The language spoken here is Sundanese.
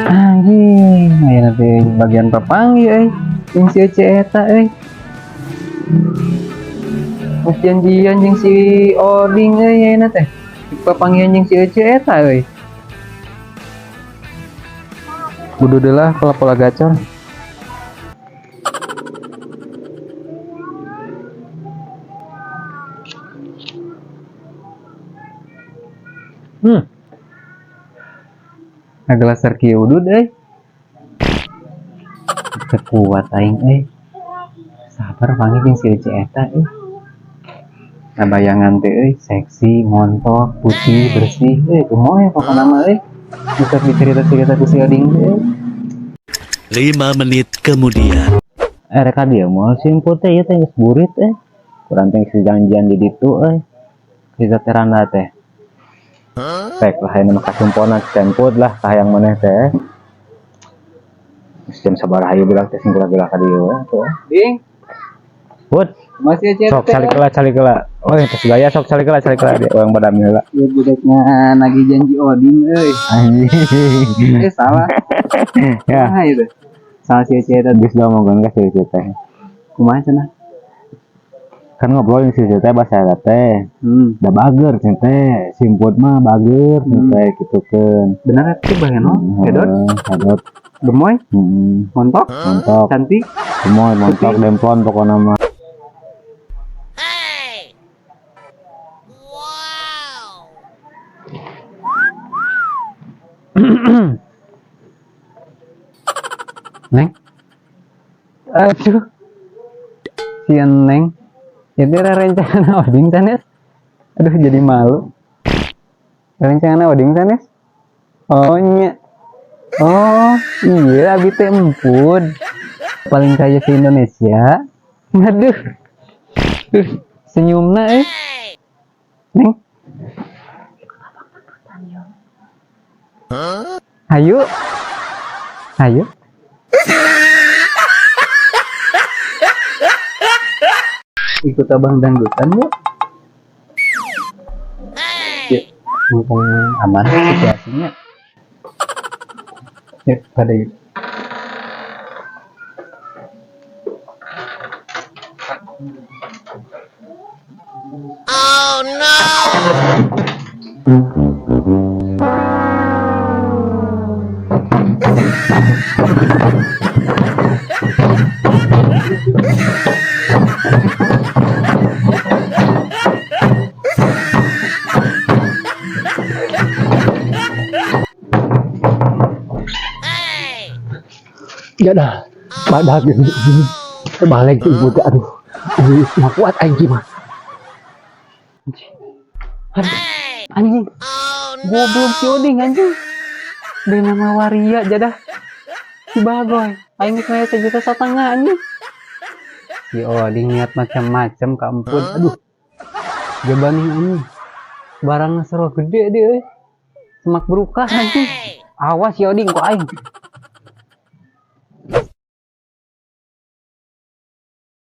Anjing, aya nanti bagian papanggih euy. Jeung si Ece eta euy. Geus janjian jeung si Oding euy ayeuna teh. Papanggihan jeung si Ece eta euy. Kudu deui lah pola-pola gacor. Ngagelaser kieu udud euy. Teu kuat aing euy. Sabar panggih jeung si Ece eta euy. Nah bayangan teh euy, seksi, montok, putih, bersih euy, gemoy pokona mah euy. Bisa dicerita-cerita ku si Oding teh euy. 5 menit kemudian. Rek ka dieu moal si Emput teh ieu teh geus burit eh. Kurang teh geus janjian di ditu euy. Si Teranda teh. Rek lah ayeuna mah kasumpona si Emput lah kahayang maneh teh. Geus jam sabaraha ieu budak teh sing geura-geura ka dieu we atuh. Ding, Put, masih Ece sok teh. calik heula calik heula. Oh, tos gaya sok calik heula calik heula dia urang badami heula. Ieu budakna nagih janji Oding euy. Anjing. Eh salah. Ya, Kumaha ieu teh? Salah si Ece eta. geus diomongkeun ka si Ece teh. Kumaha cenah? Kan ngobrol jeung si Ece teh bahasa eta teh. Da bager cenah teh, si Emput mah bager cenah teh kitukeun. Bener atuh baheula. Hedot, Hedot. gemoy, montok, Montok, cantik. gemoy, montok, demplon pokokna mah. Neng. Aduh. Si Neng. Itu rencana Oding sanes. Aduh jadi malu. Rencana Oding sanes. Oh nya. Oh iya abi teh empud. Paling kaya se Indonesia. Aduh. Duh, senyumna eh. Neng. Ayo. Ayo. Ikut abang dangdutan yuk. Yuk, mumpung aman situasinya. Yuk, pada yuk. Oh no! Ya dah, badak ini balik ibu teh aduh. Aduh, mah kuat aing mah. Aduh, anjing. Goblok si Oding anjing. Dari nama waria jadah. Si Bagoy, aing geus aya 1,5 juta anjing. Si Oding niat macam-macam ka emput. Aduh. Jabaning anjing. Barangnya seru gede dia euy. Semak berukah anjing. Awas si Oding ku aing.